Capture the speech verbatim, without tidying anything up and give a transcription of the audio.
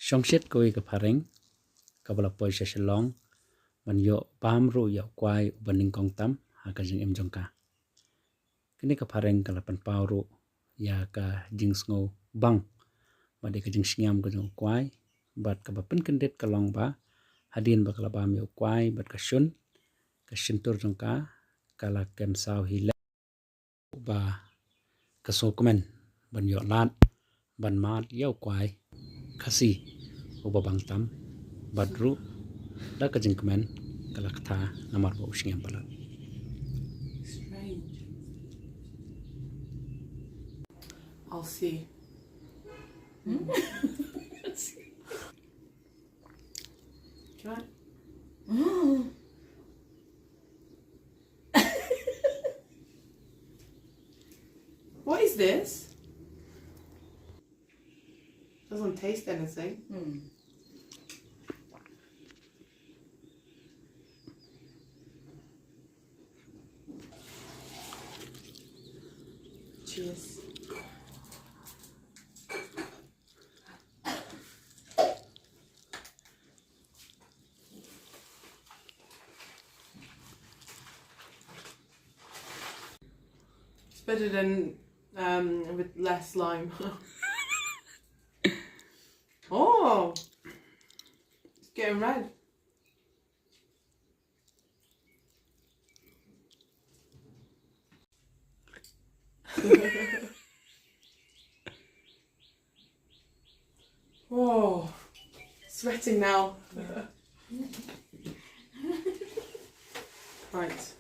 Shongshit kawei ka phareng kaba la poi sha Shillong ban ïoh bam ruh ïa u kwai uba nyngkong tam ha ka jingim jong ka. Kane ka phareng ka la pynpaw ruh ïa ka jingsngewbang bad ïa ka jingsngiam ka jong u kwai, bad kaba pynkyndit ka long ba hadien ba ka la bam ïa u kwai bad ka shun, ka shyntur jong ka ka la kynsaw hi leh, ba ka sngewkmen ban ïoh lad ban mad ïa u kwai Khasi uba bang tam, bad ruh da ka jingkmen ka la ktah namar ba u sngiam palat. Strange. I'll see. Hmm? Try. What is this? Doesn't taste anything. Hmm. Cheers. It's better than, um, with less lime. Oh, it's getting red. Oh, sweating now. Right.